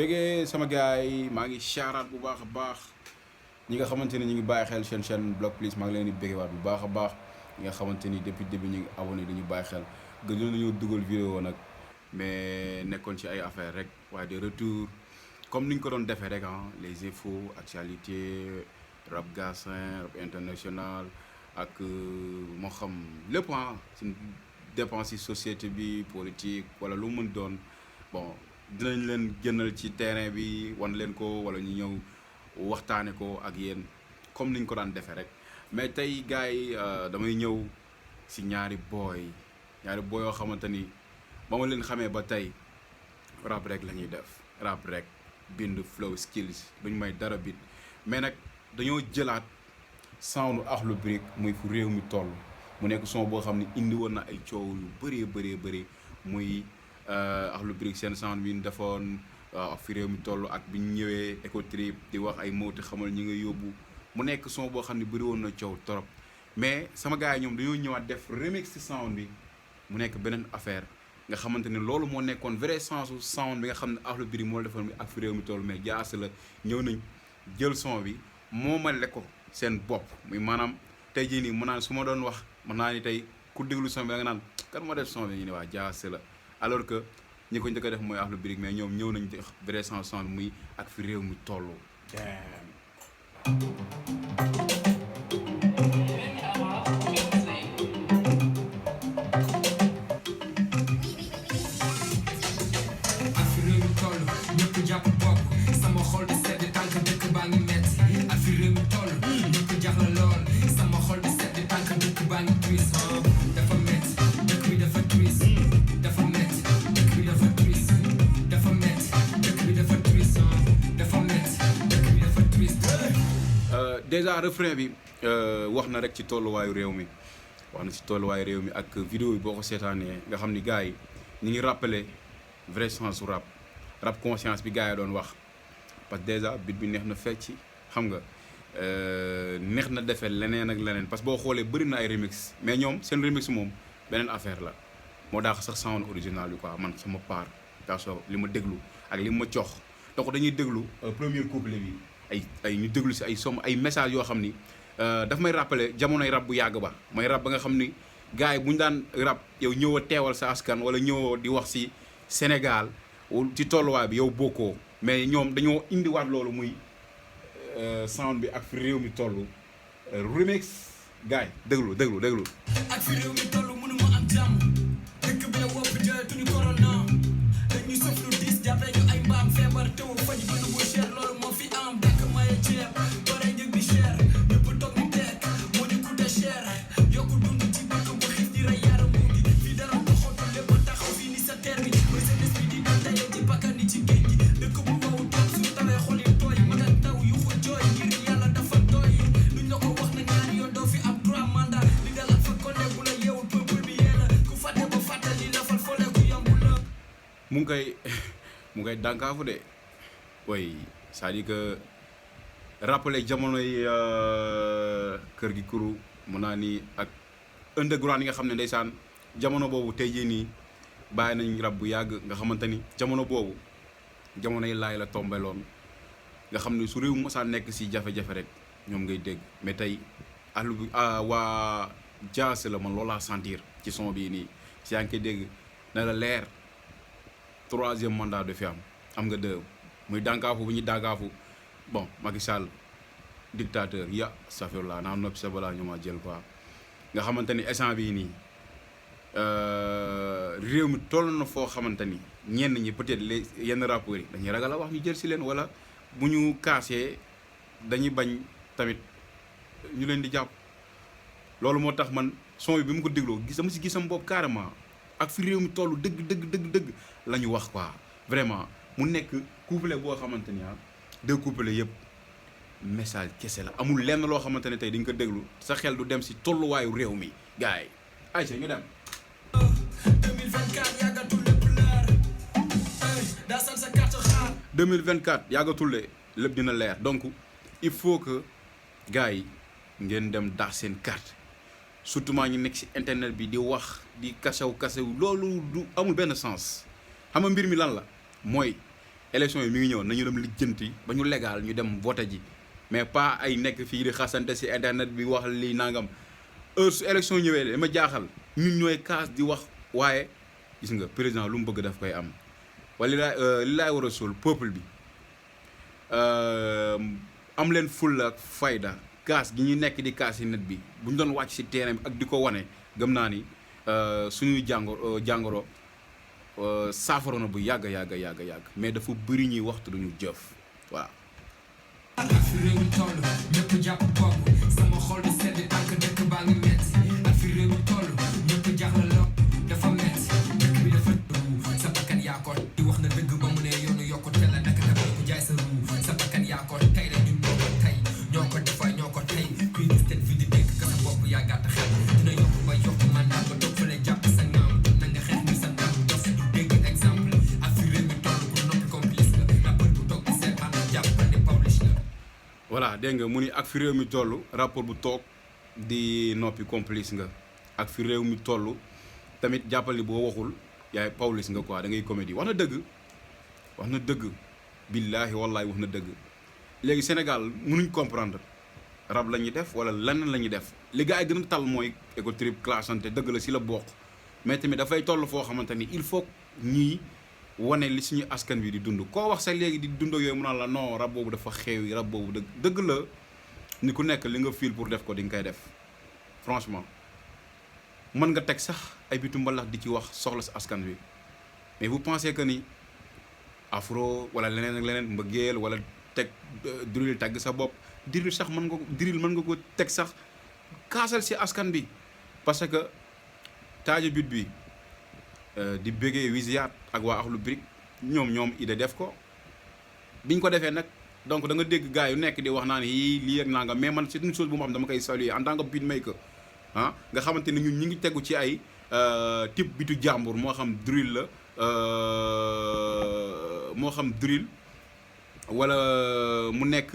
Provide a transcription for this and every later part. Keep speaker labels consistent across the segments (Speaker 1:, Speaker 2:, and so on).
Speaker 1: bëggee sama gars yi maa ngi chaaraat bu baax a baax ñi nga xamante ni ñu ngi bàyyi xel seen chaîne Block Plus maa ngi leen di bëggewaat bu baax a baax ñi nga xamante ni depuis début ñu ngi abonné dañu bàyyi xel gëjoon nañoo dugal vidéo nag mais nekkoon ci ay affaire rek waaye de retour comme ni ñu ko doon defee rek les infos actualité rap gassin rap international ak moo xam lépp ci dépense yi société bi politique wala lu mu mën doon bon dinañ leen génnal ci terrain bi wan leen ko wala ñu ñëw waxtaane ko ak yéen comme niñ ko daan defee rek mais tey gars yi damay ñëw si ñaari booy yoo xamante ni ba ma leen xamee ba tey rap rek la ñuy def rap rek bind flow skills duñ may dara bit mais nag dañoo jëlaat sound Akhlou Brick muy fu réew mi toll mu nekk son boo xam ne indi woon na ay coow yu bëree muy Akhlou Brick seen sound bi ñu defoon fi réew mi toll ak bi ñu ñëwee Ecotrip di wax ay mots te xamal ñi nga yóbbu mu nekk son boo xam ne bëri woon na coow trop mais sama gars yi ñoom dañoo ñëwaat def remix ci sound bi mu nekk beneen affaire nga xamante ne loolu moo nekkoon vrai sensu sound bi nga xam ne Akhlou Brick moo la defoon bi ak fi réew mi toll mais jaas la ñëw nañ jël son bi moomale ko seen bopp muy maanaam tey jii nii mu naan su ma doon wax mën naa ni tey ku déglu son bi da nga naan kan moo def son bi ñu ne waa jaas la alors que ñi ko njëkk a def mooy Akhlou Brick mais ñoom ñëw nañ def vrai sens son muy ak fi réew mi toll. déjà refrain bi wax na rek ci tolluwaayu réew mi wax na ci tolluwaayu réew mi ak vidéo bi boo ko seetaanee nga xam ni gars yi ñu ngi rappeler vrai sens su rap conscience bi gars yi doon wax parce que déjà bit bi neex na fecc xam nga neex na defee leneen ak leneen parce que boo xoolee bëri na ay remix mais ñoom seen remix moom beneen affaire la moo daax sax sound original bi quoi man sama part perso li ma déglu ak li ma cox donc dañuy déglu premier couplet bi ay ñu déglu si ay somme ay message yoo xam ni daf may rappeler jamonoy rap bu yàgg ba mooy rap ba nga xam ni gars yi bu ñu daan rap yow ñëw a teewal sa askan wala ñëw di wax si Sénégal ci tolluwaay bi yow bokkoo mais ñoom dañoo indiwaat loolu muy sound bi ak fi réew mi toll remix gars yi déglu
Speaker 2: ak fi réew mi toll mënu ma am jàmm dëkk bi la wopp jooytuñu corona dañuy sëf lu diis jàppee ñu ay mbaam feebar teewu faj ba nu bu cher loolu moo fi am dëkk maye ceeb bare njëg bi cher ñëpp toog ni tekk moo ñu coûté cher yokku dund ci dëkk bu xiif di rey yaram mu gi fii dara doxatu lépp taxaw fii ni sa terre bi mooy seen esprit di daye ci bakkan ni ci géej gi dëkk bu wow toog suñu tawee xol yi tooy ma nga taw yu ko jooy ngir yàlla dafa tooy luñ la ko wax na ñaari yoon doo fi am 3 mandat li dal ak fa ko ne bu la yeewul peuple bi yee la ku fàtte ba fàtte li la fal fole ku yombu la
Speaker 1: mu ngi koy dànkaafu de way c'est-à-dire que rappeler jamonoy kër gi kuru mun naa ni ak underground yi nga xam ne ndeysaan jamono boobu tey jii nii bàyyi nañ rab bu yàgg nga xamante ni jamono boobu jamonoy laay la tombeloon nga xam ne su réew mosaan nekk si jafe-jafe rek ñoom ngay dégg mais tey àll bi waa jaas la man loolaa sentir ci son bii nii si yaa ngi koy dégg na la leer 3e mandat de fi am nga 2 muy dànkaafu bu ñuy dànkaafu bon Macky Sall dictateur safirla naa noppi sa balaa ñu ma jël quoi nga xamante ni instant bii nii réew mi toll na foo xamante ni ñenn ñi peut-être les yenn rappeurs yi dañuy ragal a wax ñu jël si leen wala bu ñu kaasee dañuy bañ tamit ñu leen di jàpp loolu moo tax man son bi mu ko dégloo dama si gisam boobu carrément ak fi réew mi toll dëgg la ñu wax quoi vraiment mu nekk couplet boo xamante ni 2 couplets yëpp message kese la amul lenn loo xamante ne tey dañ ko déglu sa xel du dem si tolluwaayu réew mi gars yi ayca ñu dem.
Speaker 2: 2024 yàggatul lépp leer daa sal sa carte xaar
Speaker 1: 2024 yàggatul lépp dina leer donc il faut que gars yi ngeen dem daax seen carte surtout maa ñu nekk si internet bi di wax di kasaw loolu du amul benn sens xam nga mbir mi lan la mooy élection yi mi ngi ñëw nañu dem lijjanti ba ñu légal ñu dem voté ji mais pas ay nekk fii di xasante si internet bi wax lii nangam heure su élection ñëwee dama jaaxal ñun ñooy kaas di wax waaye gis nga président lu mu bëgg daf koy am wala li laay war a suul peuple bi am leen fulla ak fayda kaas gi ñu nekk di kaas si net bi bu ñu doon wàcc si terrain bi ak di ko wane gëm naa ni suñuy jàngoro saafara na bu yàgg mais dafa bëri ñuy waxtu duñu jëf voilà.
Speaker 2: ak fi réew mi toll ñëpp jàpp bopp sama xol di sedd tànk dëkk baa ngi metti ak fi réew mi toll ñëpp jaaxle la dafa metti dëkk bi dafa sa bakkan yaa ko di wax na dëgg ba mu ne yoonu yokkute la naka dafa ko jaay sa ruu sa bakkan yaa ko tey la ñun ñoo ko tey ñoo ko defar ñoo ko tey kuy gis ten fi di dégg ka sa bopp yaa gàtt xel dina yokk ba yokk man daal ba toog fële jàpp sa ngaam na nga xeex ni sa ndam dof du dégg exemple ak fi réew mi toll ku noppi complice la rappeur bu toog di seetaan jàppal ne publish la.
Speaker 1: voilà dégg nga mu ni ak fi réew mi toll rapport bu toog di noppi complice nga ak fi réew mi toll tamit jàppal ni boo waxul yaay Pawlish nga quoi da ngay comédie wax na dëgg billaahi wallaahi wax na dëgg léegi Sénégal mënuñ comprendre rab la ñuy def wala leneen la ñuy def li gars yi gën a tal mooy éco trip classante dëgg la si la bokk mais tamit dafay toll foo xamante ni il faut ñii wane li suñu askan wi di dund koo wax sax léegi di dund yooyu mu naan la non rab boobu dafa xeewi rab boobu dëgg la ni ku nekk li nga fiil pour def ko di nga koy def franchement mën nga teg sax ay bitu mbalax di ci wax soxla si askan wi mais vous pensez que ni afro wala leneen ak leneen mbëggeel wala teg drill tagg sa bopp drill sax mën nga ko teg sax kaasal si askan bi parce que taaja bit bi di bëggee Wisiat ak waa Akhlou Brick ñoom idée def ko biñ ko defee nag donc da nga dégg gars yu nekk di wax naan yii lii ak nangam mais man c'est une chose bu ma xam dama koy saluer en tant que beatmaker ah nga xamante ne ñun ñi ngi tegu ci ay type bitu jàmbur moo xam drill la moo xam drill wala mu nekk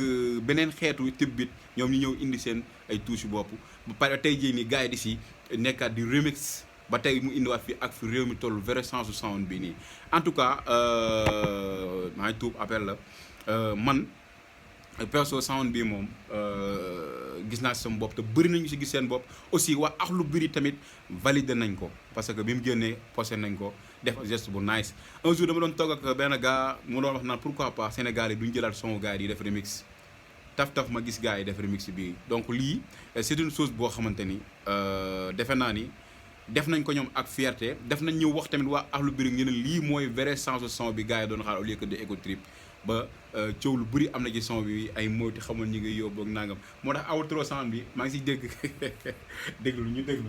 Speaker 1: beneen xeetu type bit ñoom ñu ñëw indi seen ay touche bopp ba pare tey jii nii gars yi di si nekkaat di remix ba tey mu indiwaat fi ak fi réew mi toll vrai sens sound bi nii en tout cas maa ngi tuub appel la man perso sound bi moom gis naa si sama bopp te bëri nañu si gis seen bopp aussi waa Akhlou Brick tamit validé nañ ko parce que bi mu génnee posté nañ ko def geste bu nice un jour dama doon toog ak benn gars mu doon wax naan pourquoi pas Sénégal yi duñ jëlaat son gars yi def remix taf ma gis gars yi def remix bi donc lii c'est une chose boo xamante ni defe naa ni def nañ ko ñoom ak fierté def nañ ñëw wax tamit waa Akhlou Brick ñu ne lii mooy vrai sens de son bi gars yi doon xaar au lieu que de éco trip ba coow lu bëri am na ci son bi ay moyti xamoon ñi ngi yóbbu ak nangam moo tax outro son bi maa ngi siy dégg déglu ñu déglu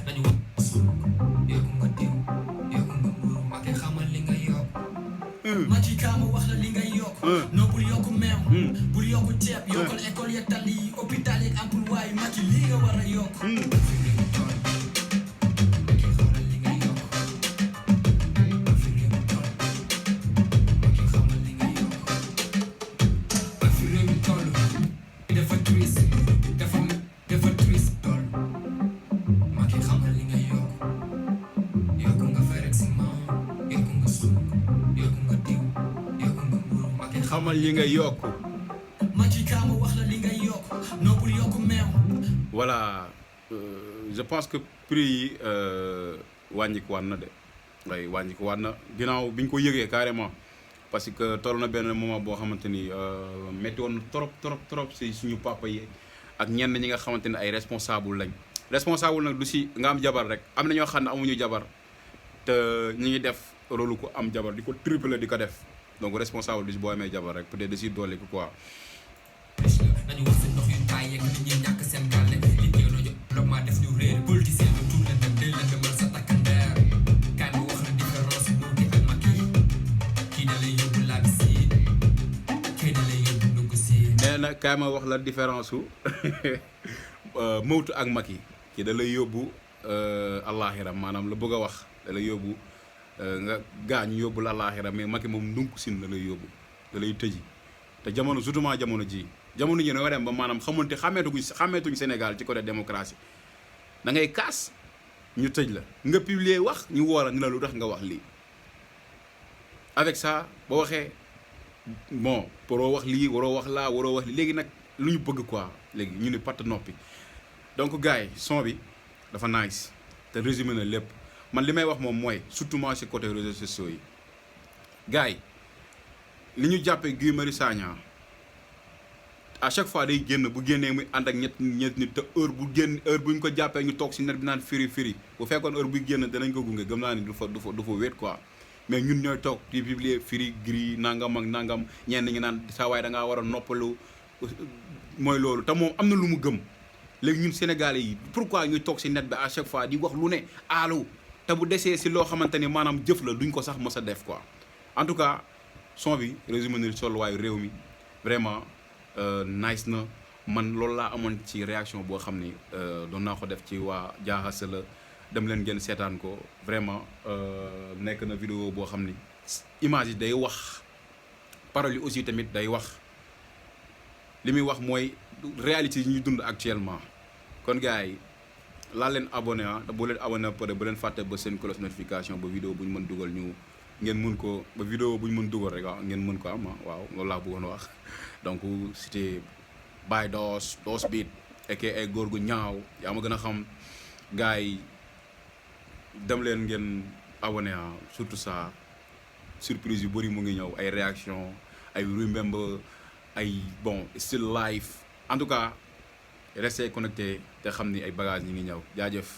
Speaker 2: nañu wax suul yokku nga diw yokku nga mburu Macky xamal li nga yokk Macky kaama wax la li ngay yokk non bul yokku meew bul yokku ceeb yokkal école ya tali yi hôpital yi emploi yi Macky lii nga war a yokk
Speaker 1: xamal li nga yokk
Speaker 2: Macky kaama wax la li ngay yokk non bul yokku meew
Speaker 1: voilà je pense que prix yi wàññiku waat na de way wàññiku waat na ginnaaw bi ñu ko yëgee carrément parce que toll na benn moment boo xamante ni métti woon na trop si suñu papa yi ak ñenn ñi nga xamante ni ay responsable lañ responsable nag du si nga am jabar rek am na ñoo xam ne amuñu jabar te ñi ngi def rôle ko am jabar di ko triple di ko def donc responsable bi si boo amee jabar rek peut-être da siy dolli ko quoi.
Speaker 2: nañu wax seen ndox yu taay yeeg nit ñi ñàkk seen gàlle liggéey rajo lopement def ñu réer politicien lu tuur leen dem day leen demal sa takkandeer kaay ma wax la différence Mawti ak Macky kii da lay yóbbu laaj si kii da lay yóbbu ndugg si
Speaker 1: nee na kaay ma wax la différence su Mawti ak Macky kii da lay yóbbu àllaaxira maanaam la bëgg a wax da lay yóbbu nga gaañ yóbbu la àllaaxira mais Macky moom ndunk sin la lay yóbbu da lay tëji te jamono surtout jamono ji nga dem ba maanaam xàmmeetuñ Sénégal ci côté démocratie da ngay kaas ñu tëj la nga publier wax ñu woo la ni la lu tax nga wax lii avec ça boo waxee bon waroo wax lii waroo wax laa waroo wax lii léegi nag lu ñu bëgg quoi léegi ñu ne patt noppi donc gars yi son bi dafa nice te résumé na lépp man li may wax moom mooy surtout moi si côté réseaux sociaux yi gars yi li ñu jàppee Guy Marius Sagna à chaque fois day génn bu génnee muy ànd ak ñett nit te heure bu ñu ko jàppee ñu toog si net bi naan firi bu fekkoon heure buy génn danañ ko gunge gëm naa ni du fa wéet quoi mais ñun ñooy toog di publier firi gris nangam ak nangam ñenn ñi naan saa waay da ngaa war a noppalu mooy loolu te moom am na lu mu gëm léegi ñun Sénégalais yi pourquoi ñuy toog si net bi à chaque fois di wax lu ne aalu te bu desee si loo xamante ni maanaam jëf la duñ ko sax mës a def quoi en tout cas son bi résumé na tolluwaayu réew mi vraiment nice na man loolu laa amoon ci réaction boo xam ni doon naa ko def ci waa jaaxase la dem leen ngeen seetaan ko vraiment nekk na vidéo boo xam ni image yi day wax paroles yi aussi tamit day wax li muy wax mooy réalité yi ñuy dund actuellement kon gars yi laa leen abonné bu leen abonné pare bu leen fàtte ba seen cloche notification ba vidéo bu ñu mën dugal ñu ngeen mën ko ba vidéo bu ñu mën dugal rek ngeen mën ko am waaw loolu laa bëggoon wax donc c'était Baye Doss Beat aka ay góor gu ñaaw yaa ma gën a xam gars yi dem leen ngeen abonné surtout ça surprise yu bëri mu ngi ñëw ay réaction ay remember ay bon still life en tout cas restez connecté te xam ni ay bagages ñi ngi ñëw jaajëf